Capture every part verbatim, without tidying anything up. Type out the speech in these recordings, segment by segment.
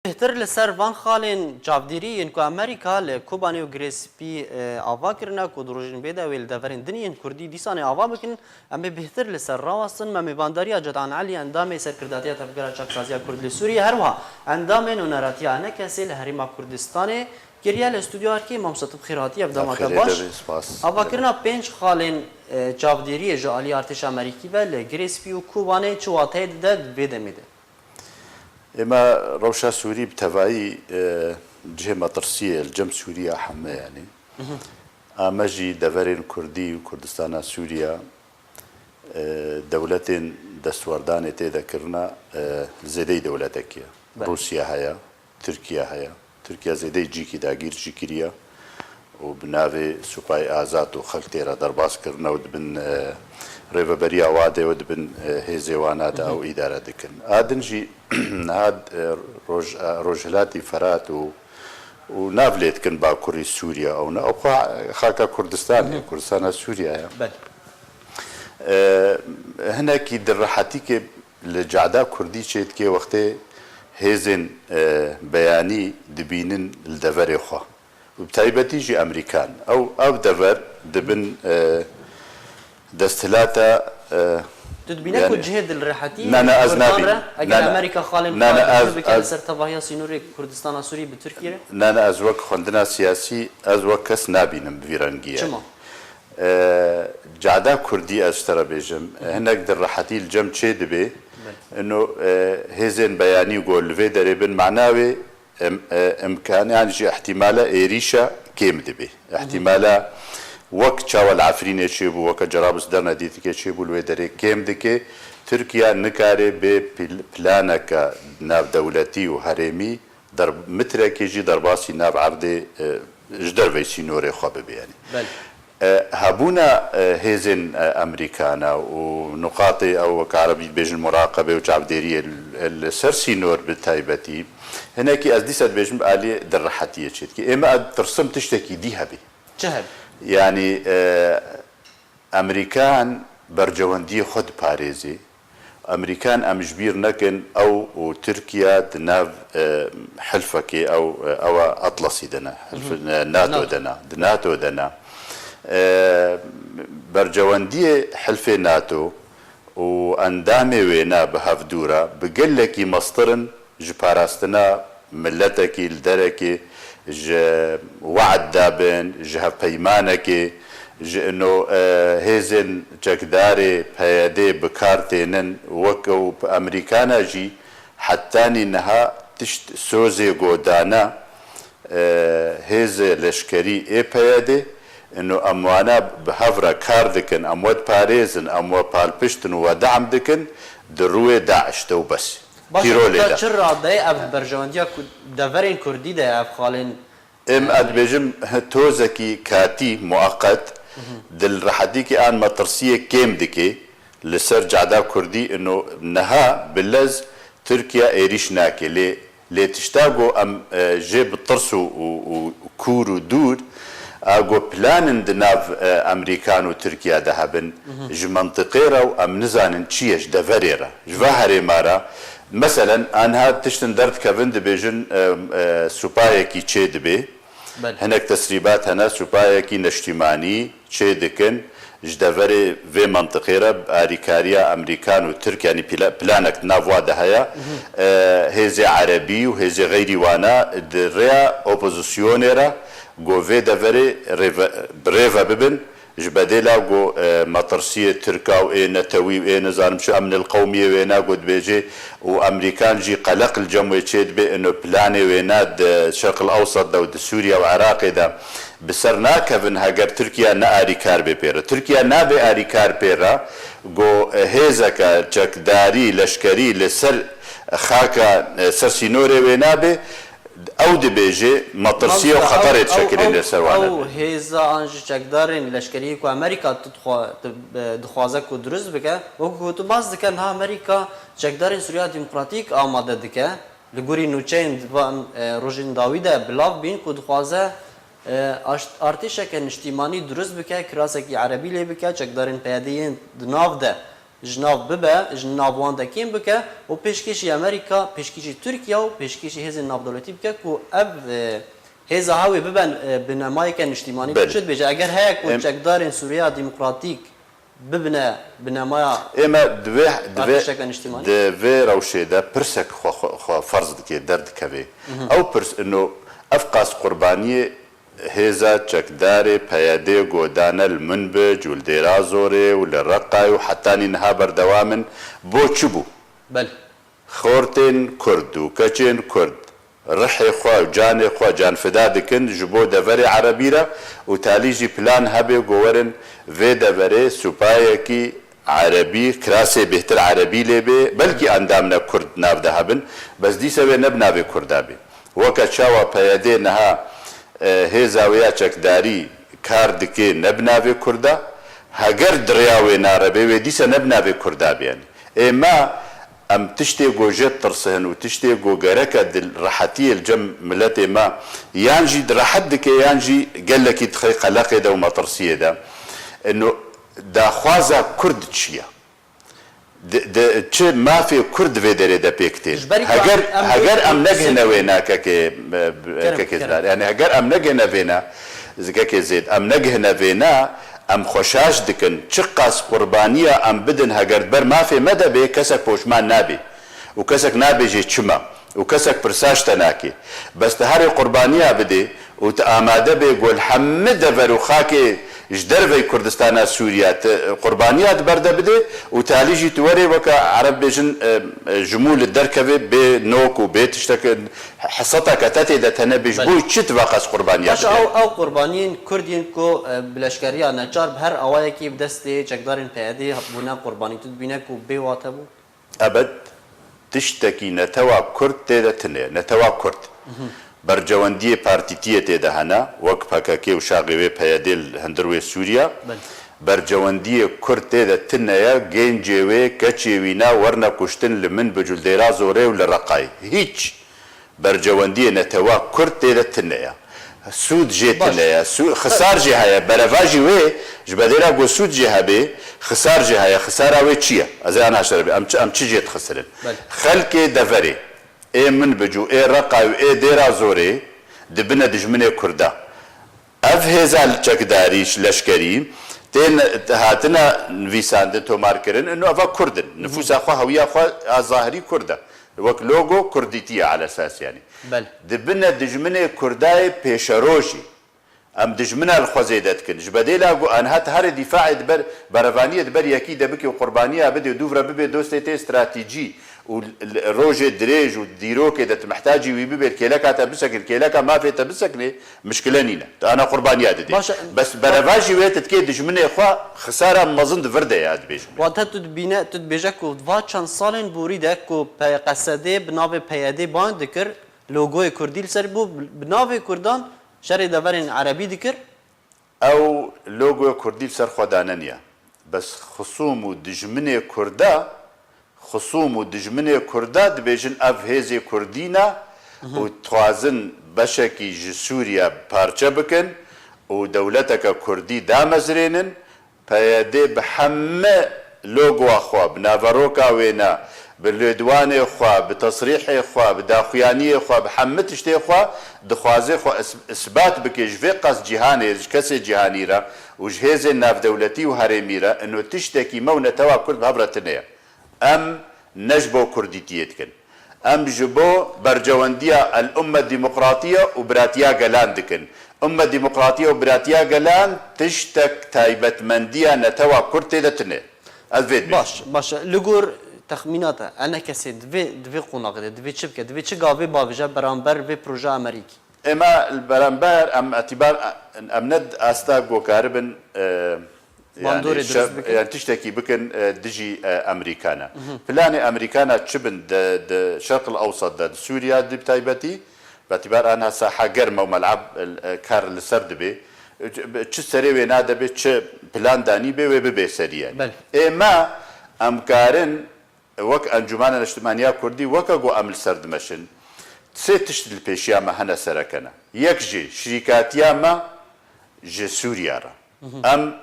Bêhtir li ser van xalên çavdêrî yên ku Amerîka li Kobanê û Girê Spî, e, ava kirine ku di rojên vê de wê li deverên din yên Kurdî dîsanê ava bikin, em ê bêhtir li ser rawestin. Me mêvandariya Cedan Elî, endamê Serkirdatiya Tevgera Çaksaziya Kurd li Sûriyê, her wiha endamê Nûneratiya Enekesê li Herêma Kurdistanê kiriye. Li stûdyoya erkê, mamoste, tu bi xêr hatî, ev dema te baş. Avakirina pênc xalên, e, çavdêriyê ji alî artêşa Amerîkî ve li Girê Spî û Kobanê çi wateyê dide di vê demê de? Ê me rewşa Sûrî bi tevayî, e, cihê metirsiyê ye li cem Sûriya heme, yanî. A me jî deverên Kurdî û Kurdistana Sûriya, e, dewletên destwerdanê tê de kirina, e, zêdeyî dewletekî ye. Belê. Rûsya heye, Tirkiye heye. Tirkiye zêdeyî cîkî dagîr jî kiriye û bi navê Supayê Azad û xelk tê re derbas kirine û dibin, e, rêveberiya wa de û dibin, e, hêzê wana de ew îdare dikin. A din jî niha, e, roj-, e, rojhilatî Ferat û, û nav lê dikin Bakurî Sûriye ew ne. Ew xwe xaka Kurdistanê, Kurdistana Sûriye ye. Belê. E, hinekî di rehetîkê li cada Kurdî çêdikê wextê hêzên, e, beyanî dibînin li deverê xwe. Û bi taybetî jî Amerîkan. Ew, ev dever dibin, e, desthilata, e, Tu dibîne ku yani cihê dilrehetî Na, na, ez Kurdan nabînim. Re, eger Na, na. Amerîka xalên Na, na, xwe ez, bike li ez ser tevahiya sînorê Kurdistana Sûrî bi Tirkiye re? Na, na, ez wek xwendina siyasî, ez wek kes nabînim bi vî rengî ye. Çima? E, cada Kurdî, ez ji te re bêjim, hinek di rehetî li cem çê dibe. Belê. Ino, e, hêzên beyanî ku li vê derê bin, mana wê, em, e, imkan, yan jî ihtimala êrîşa kêm dibe. Ihtimala wek çawa li Efrînê çêbû, weke Cerablus Dernedîtikê çêbû, li wê derê kêm dike. Tirkiye nikare bê pil-, planeke navdewletî û herêmî der-, mitrekê jî derbasî nav erdê, e, ji derveyî sînorê xwe bibe, yanî. Belê. E, hebûna, e, hêzên, e, Amerîkana û nuqatê ew, wek Erebî dibêjin, muraqebe û çavdêriyê li, li ser sînor bi taybetî, hinekî ez dîsa dibêjim, bi alî di rehetiyê çêdikê. Ê me, ez ditirsim tiştekî dî hebe. Çi hebe? Yanî, e, Amerîkan bercewendiyê xwe diparêzê. Amerîkan, em ji bîr nekin, ew û Tirkiye di nav, e, hilfekê, ew, e, ewa Atlasî de ne, hilf-, Mhm. e, NATO NATO. de ne, di NATO de ne. E, bercewendiyê hilfê NATO û endamê wê ne bi hevdû re bi gelekî mestir in ji parastina miletekî li derekê, ji we'd dabin, ji hevpeymanekê, ji ino, e, hêzên çekdarê P Y D bi kar tênin, wek ew Amerîkana jî hetanî niha tişt sozê ku dana, e, hêzê leşkerî ê P Y D, ino em wana bi hev re kar dikin, em we diparêzin, em we palpiştin û we de'm dikin, di rûyê DAIŞ de û bes. Baş e, Tîrolê de. Çi radeyê ev berjewendiya ku deverên Kurdî de ev xalên Êm, e, ez dibêjim, tozekî katî, mueqet, Mhm. di li rehetîkê an metirsiyê kêm dike li ser cada Kurdî, ino niha bi lez Tirkiye êrîş nake. Lê, lê tişta ku em, e, jê bi tirs û, û, û kûr û dûr, a ku planin di nav, e, Amerîkan û Tirkiye de hebin, Mhm. ji mentiqê re û em nizanin çi ye ji deverê re, ji va herêma re. Meselen, aniha tiştin derdikevin, dibêjin, e, e, supayekî çê dibe. Belê. Hinek tesrîbat hene, supayekî neştîmanî çê dikin. Ji deverê vê mentiqê re bi arîkariya Amerîkan û Tirk, yanî pla-, planek di nav wa de heye. Mhm. E, hêzê erebî û hêzê xeyrî wana di rêya opozisyonê re ku vê deverê rêve-, bi rêve bibin. Ji bedêla ku, e, metirsiyê Tirka û ê netewî û ê nizanim çi emnil qewmiyê wêna ku dibêje û Amerîkan jî qeleq li cem wê çêdibe, ino planê wêna di Şerqil Ewsat de û di Sûriye û Iraqê de bi ser nakevin heger Tirkiye ne arîkar bê pê re. Tirkiye nabe arîkar pê re ku, e, hêzeke çekdarî, leşkerî li ser xaka, e, ser sînorê wêna be, Ew dibêje, metirsiyê û Mamoste, xeterê ew, ew, dişekilîne ew, ser wan ew hebe. Hêza an jî çekdarên leşkeriyê ku Amerîka tu dixwa-, tu, e, dixwaze ku dirust bike, wekî ku tu bas dike, niha Amerîka çekdarên Sûriya Demokratîk amade dike, li gorî nûçeyên di van, e, rojên dawî de bi lav bîn ku dixwaze, e, aşt-, artêşeke niştîmanî dirust bike, kirasekî erebî lê bike, çekdarên P Y D'ê yên di nav de ji nav bibe, ji nav wan de kêm bike û pêşkêşî Amerîka, pêşkêşî Tirkiye û pêşkêşî hêzên navdewletî bike ku ev, e, hêza hev ê bibe, e, binemayeke niştîmanî. Belê. Tu çi dibêje? Eger heye ku Em- çekdarên Sûriya Demokratîk bibine binemaya Ê me di vê, di vê, artêşeke niştîmanî? Di vê rewşê de pirsek xwe, xwe, xwe ferz dike, derdikeve. Ew pirs ino, ev qas qurbaniyê hêza çekdarê P Y D godane li Minbic û li Dêrazorê û li Reqayê û hetanî niha berdewam in, bo çi bû? Belê. Xortên Kurd û keçên Kurd rihê xwe û canê xwe canfida dikin ji bo deverê erebî re û talî jî plan hebe ku werin vê deverê supayekî erebî, kirasê bêhtir erebî lê bê, belkî endam ne Kurd nav de hebin, bes dîse wê ne bi navê Kurda bê. Weke çawa P Y D niha, e, hêza wê ya çekdarî kar dike ne bi navê Kurda, heger di rêya wê narebê, wê dîse ne bi navê Kurda bê. Yanî ê me, em tiştê ku jê ditirsin û tiştê ku gereke di rehetiyê li cem miletê me yan jî di rehet dike yan jî gelekî dixê qeleqê de û metirsiyê de. Ino daxwaza Kurd çi ye? Di, di, çi mafê Kurd vê derê de pêk tê? Ji berî ku Heger, em heger em negihine wêna kekê, e, Kerem, kekê kerem. Zidar. Yani heger em negihine vêna, kekê Zêd, em negihine vêna, em xwe şaş dikin. Çiqas qurbaniya em bidin, heger ber mafê me de bê, kesek poşman nabê. Û kesek nabêjê çima. Û kesek pirsa ji te nake. Bes tu herê qurbaniya bidê û tu amade bê ku li hemî dever û xakê ji dervey Kurdistana Sûriya tu qurbaniya di ber de bidê û talî jî tu werê weke Ereb bêjin, e, e, ji mû li derkevê bê nok û bê tiştek, e, heseta ke te tê de te nebêj, Belê. Bo çi tu veqas qurbaniya Paşa bidê? Ew, ew qurbaniyên Kurd yên ku, e, bi leşkeriya neçar bi her awayekî bi destê çekdarên P Y D bûne qurbanî, tu dibîne ku bê wate bû? Ebed tiştekî netewa Kurd tê de tune ye. Netewa Kurd. Bercewendiyê partîtiyê tê de hene, wek P K K û şaxê wê P Y D li hundir wê Sûriya. Belê. Bercewendiyê Kurd tê de tune ye, gencê wê, keçê wî ne, werne kuştin li Minbic û li Dêra Zorê û li Reqayê. Hîç. Bercewendiyê netewa Kurd tê de tune ye. Sûd jê Baş. Tune ye. Sû-, xisar jê heye. Berevajî wê ji bedêla ku sûd jê hebê, xisar jê heye. Xisara wê çi ye? Ez ê ana şerê bê. Em çi, em çi jê dixisirin? Belê. Xelkê deverê, ê Minbic û ê Reqa û ê Dêra Zorê dibine dijminê Kurda. Ev hêza çekdarî, leşkerî tên hatine nivîsandin, tomarkirin, ino eva Kurd in. Nifûsa xwe, hewiya xwe a zahirî Kurd e. Wek logo Kurdîtî ye ala esas, yanî. Belê. Dibine dijminê Kurdayê pêşerojî. Em dijmina li xwe zêde dikin. Ji bedêla ku aniha tu herê dîfaê di ber, berevaniyê di ber yekî de bikî û qurbaniya bidê û dûv re bibê dostê tê stratejî û l-, l-, rojê dirêj û dîrokê de tu mihtacî wî bibê, li kêleka te bisekin, kêleka mafê te biseknê, mişkile nîne. Tu ana qurbaniya didê. Baş e, Bes berevajî wê tu dikê dijminê xwe xisara mezin di vir de ya dibêjim. Wate tu dibîne, tu dibêje ku va çend salên borî de ku P-, Q S D bi navê P Y D bang dikir, logoyê Kurdî li ser bû, bi navê Kurdan şerê deverên Erebî dikir. Ew logoya Kurdî li ser xwe daneniya. Bes xisûm û dijminê Kurda, xisûm û dijminê Kurda dibêjin ev hêzê Kurdî ne û dixwazin beşekî ji Sûriye parçe bikin û dewleteke Kurdî damezrênin. P Y D bi hemî logoya xwe, bi naveroka wêne, bi lêdwanê xwe, bi tesrîhê xwe, bi daxuyaniyê xwe, bi hemî tiştê xwe dixwaze xwe is-, isbat bike ji vê qas cîhanê, ji kesê cîhanî re û ji hêzên navdewletî û herêmî re, ino tiştekî me û netewa Kurd bi hev re tune ye. Em ne ji bo Kurdîtiyê dikin. Em ji bo bercewendiya El Umme Demokratiye û Biratiya Gelan dikin. Umme Demokratiye û Biratiya Gelan tiştek taybetmendiya netewa Kurd tê de tune. Ez vê dibêjim. Baş, baş. Li gor texmîna te, enekesê di vê, di vê qonaxê de, divê çi bike, divê çi gavê bavêje beramber vê projeya Amerîkî? Ême li beramber em etîbar, em ne asta ku karibin, e, Bandorê yani dirust şer, bikin. Yani tiştekî bikin, e, dijî, e, Amerîkana. Planê Amerîkana çi bin de, de Şerq el Ewsat de, di Sûriya di taybetî, bi etîbar aniha saha germ e û mel'ab, e, kar li ser dibe. Çi, çi serê wê nade be, çi plan danî be, wê bibe serî yani. Belê. Ê me, em karin wek Encûmena Niştimaniya Kurdî, weke ku em li ser dimeşin, sê tişt li pêşiya me hene serekene. Yek jî şirîkatiya me ji Sûriya re. Em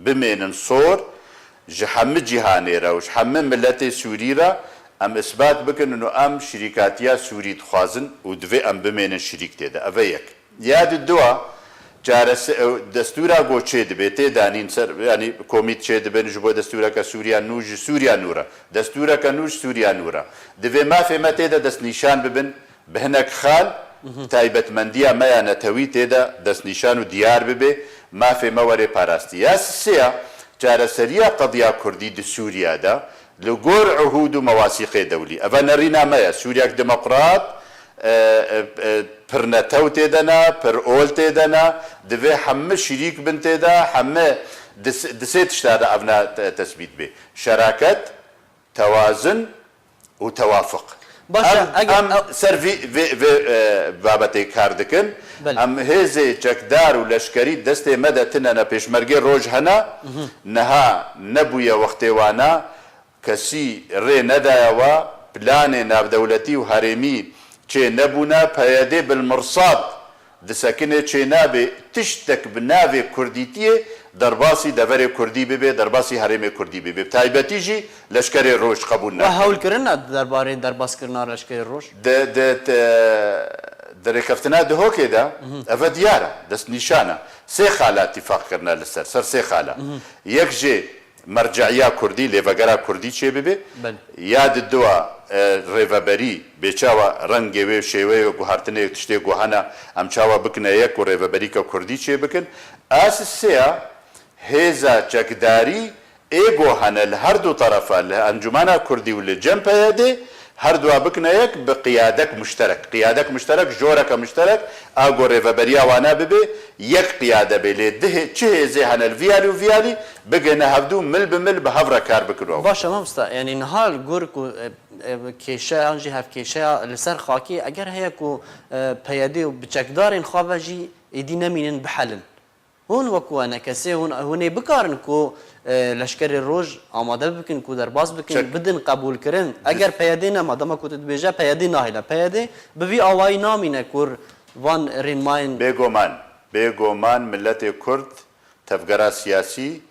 bimênin sor, Ji hemî cîhanê re û ji hemî miletê Sûrî re em îsbat bikin û em şirîkatiya Sûrî dixwazin û divê em bimênin şirîk tê de. Ev e yek. Ya di dua, çaresi-, ew destûra ku çê dibe, tê danîn ser, yanî komît çê dibin ji bo destûreke Sûriya nû ji Sûriya nû re. Destûreke nû ji Sûriya nû re. Divê mafê me tê de destnîşan bibin, bi hinek xal, taybetmendiya me ya netewî tê de destnîşan û diyar bibe, mafê me were parastî. Ya sisêya, çareseriya qediya Kurdî di Sûriya de, li gor uhûd û mewasîqê dewlî. Eva nerîna me ye. Sûriyek demokrat, e, e, e, pirnetew tê de ne, pir ol tê de ne, divê hemî şirîk bin tê de, hemî di s-, di sê tişta de evna te-, tesbît bê. Şeraket, tewazin û tewafuq. Baş e, Em, eger em ew ser vî, vê, vê, e, babetê kar dikin. Belê. Em hêzê çekdar û leşkerî destê me de tine ne, pêşmergê roj hene, niha nebûye wextê wana, kesî rê nedaye wa, planê navdewletî û herêmî çê nebûne, P Y D bilmirsad disekine çê nabe, tiştek bi navê Kurdîtiyê derbasî deverê Kurdî bibe, derbasî herêmê Kurdî bibe. Bi taybetî jî leşkerê roj qebûl We nakin. hewl kirine derbarê derbaskirina leşkerê roj? Di, di, di, di rêkeftina Duhokê de, eve diyar e, destnîşan e. Sê xala tîfaq kirine li ser, ser sê xala. Yek jê merce'iya Kurdî, lêvegera Kurdî çê bibe. Belê. Ya di dua, e, rêveberî bê çawa rengê wê, şêweyê guhartinê, tiştê ku hene, em çawa bikine yek û rêveberîke Kurdî çê bikin. A sisêya hêza çekdarî ê ku hene li her du terefa, li Encûmena Kurdî û li cem P Y D, her dua bikine yek bi qiyadek muşterek. Qiyadek muşterek, joreke muşterek, a ku rêveberiya wana bibe, yek qiyade bê. Lê di hê-, çi hêzê hene li vî alî û vî alî, bigihine hevdû, mil bi mil bi hev re kar bikin û ew. Baş e, mamosta, yanî niha li gor ku, e, e, kêşe yan jî hevkêşeya li ser xakê, eger heye ku, e, P Y D û bi çekdarên xwe ve jî êdî nemînin bihelin. Hûn wekû enekesê hûn, hûn ê bikarin ku, e, leşkerê roj amade bikin, ku derbas bikin, Çek. bidin qebûlkirin. Eger P Y D nema, dema ku tu dibêje P Y D nahêle. P Y D bi vî awayî namîne ku van rênmayên Bêguman, bêguman miletê Kurd, tevgera siyasî,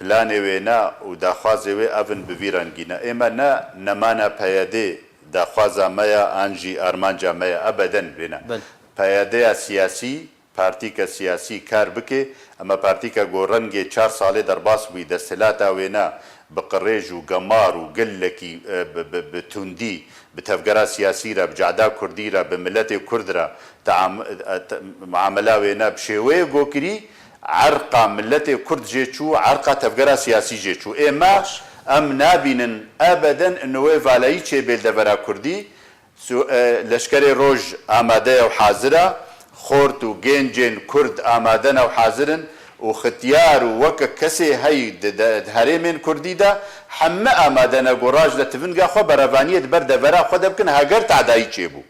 planê wêna û daxwazê wê ev in bi vî rengî ne. Ê me ne nemana P Y D daxwaza me ya an jî armanca me ya ebeden wêna. Belê. P Y D ya siyasî, partîke siyasî kar bike, ema partîke ku rengê çar salê derbas bûyî, desthilata wêna bi qirêj û gemar û gelekî, e, bi, bi, bi tundî, bi tevgera siyasî re, bi cehda kurdî re, bi miletê kurd re team-, e, te-, muamela wêna bi şêweyê ku kirî, erqa miletê kurd jê çû, erqa tevgera siyasî jê çû. Ê me, Baş. em nabînin ebeden ino wê valayî çêbê li devera kurdî. Su-, e, Leşkerê Roj amade ye û hazir e. Xort û gencên Kurd amade ne û hazir in û xityar û weke kesê heyî di, di, di herêmên Kurdî de heme amade ne ku raj de tivinga xwe berevaniyê di ber devera xwe de bikin, heger tadayî çêbû.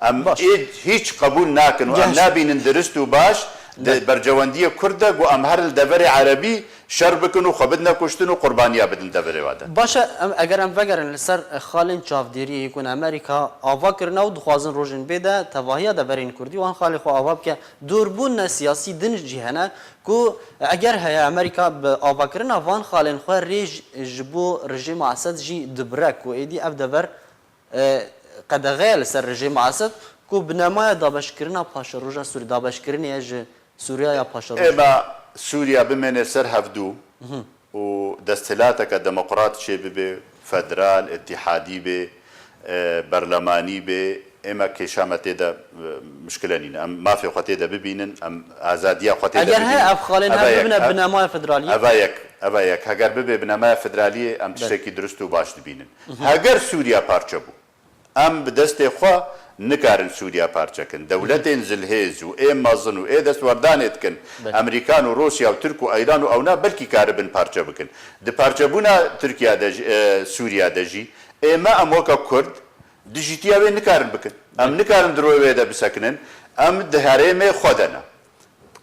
Em Baş. ê hîç qebûl nakin û em Cehş. nabînin dirist û baş di Be. bercewendiyê Kurd de ku em her li deverê Erebî şer bikin û xwe bidine kuştin û qurbaniya bidin deverê wa de. Baş e, em, eger em vegerin li ser, e, xalên çavdêriyê yê ku Amerîka ava kirine û dixwazin rojên bê de tevahiya deverên Kurdî wan xalê xwe ava bike, dûrbûne siyasî din jî hene ku, e, eger heye Amerîka bi avakirina van xalên xwe rê ji, ji bo rejîma Esed jî dibire ku êdî ev dever e, qedexeya li ser rejîma Esed ku binemaya dabeşkirina paşeroja Sûrî, dabeşkirinê ye ji Sûriyaya paşeroj. Êma Sûriya bimêne ser hevdû û desthilateke demokrat çê bibe, federal, îtîhadî be, e, berlemanî be, êma kêşa me tê de, e, mişkile nîne. Em mafê xwe tê de bibînin, em azadiya xwe tê de Eger he bibînin. ev xalên Eve hev yek, bibine he-, binemaya federaliyê? Eve yek, eve yek. Heger bibe binemaya federaliyê, em Belê. tiştekî dirust û baş dibînin. Heger Sûriya parçe bû, em bi destê xwe nikarin Sûriya parçe kin. Dewletên zilhêz û ê mezin û ê destwerdanê dikin, Belê. Amerîkan û Rûsya û Tirk û Îran û ewna belkî karibin parçe bikin. Di parçebûna Tirkiya de jî, e, Sûriya de jî, ê me em weke Kurd dijîtiya wê nikarin bikin. Em Belê. nikarin di royê wê de bisekinin, em di herêmê xwe de ne.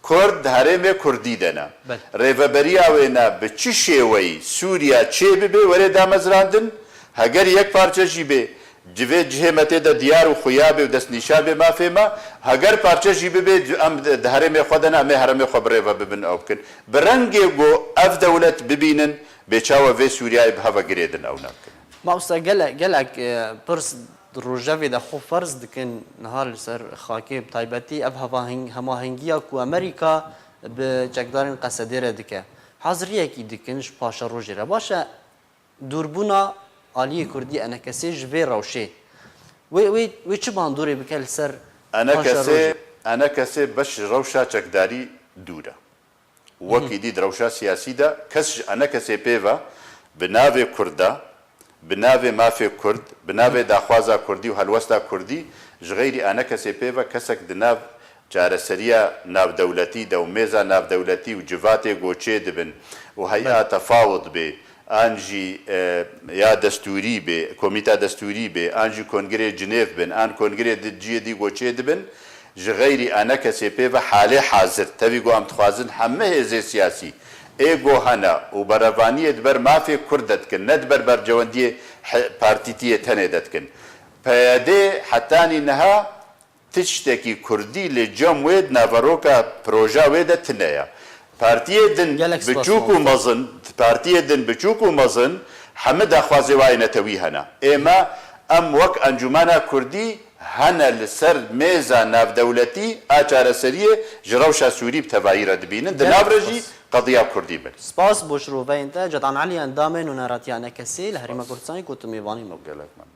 Kurd di herêmê Kurdî de ne. Belê. Rêveberiya wê ne bi çi şêweyî Sûriya çê bibe were damezrandin, heger yek parçe jî bê, civê cihê me tê de diyar û xuya bê û destnîşa bê mafê me, heger parçe jî bibe, em di, di herêmê xwe de ne, em ê herêmê xwe bi rêve bibin ew bikin. Bi rengê ku ev dewlet bibînin, Bê çawa vê Sûriyeyê bi heva girêdin ew nakin? Mamosta, gele-, gelek e, pirs di rojevê de xwe ferz dikin, niha li ser xakê bi taybetî ev hevahing-, hemahengiya ku Amerîka bi çekdarên Qesedê re dike, haziriyekî dikin ji paşerojê re. Baş e, dûrbûna aliyê Kurdî enekesê ji vê rewşê. Wê, wê, wê çi bandorê bike li ser paşerojê? Enekesê, enekesê beş ji rewşa çekdarî dûr e. Wekî dî di rewşa siyasî de kes ji enekesê pê ve bi navê Kurd de, bi navê mafê Kurd, bi navê daxwaza Kurdî û helwesta Kurdî ji xeyrî enekesê pê ve kesek di nav çareseriya navdewletî de û mêza navdewletî û civatê ku çê dibin û heya tefawud bê, an jî e, ya destûrî bê, komîta destûrî bê, an jî kongirê Cinêv bin, an kongirê di ciyê dî ku çê dibin, ji xeyrî enekesê pê ve halê hazir, tevî ku em dixwazin heme hêzê siyasî ê ku hene û berevaniyê di ber mafê Kurd de dikin, ne di ber bercewendiyê he-, partîtiyê tenê de dikin. P Y D hetanî niha tiştekî Kurdî li cem wê di naveroka proja wê de tune ye. Partiyê din Gelek spas, biçûk û mamoste. Mezin, partiyê din biçûk û mezin, hemî daxwazê wa yê netewî hene. Ê me, em wek Encûmena Kurdî hene li ser mêza navdewletî a çareseriyê ji rewşa Sûrî bi tevayî re dibînin. Di Gelek nav re jî spas. Qediya Kurdî bin. Spas bo şiroveyên te. Cedan Elî, endamê nûneratiya enekesê li Herêma Kurdistanê ku tu mêvanî me bû. Gelek memnun.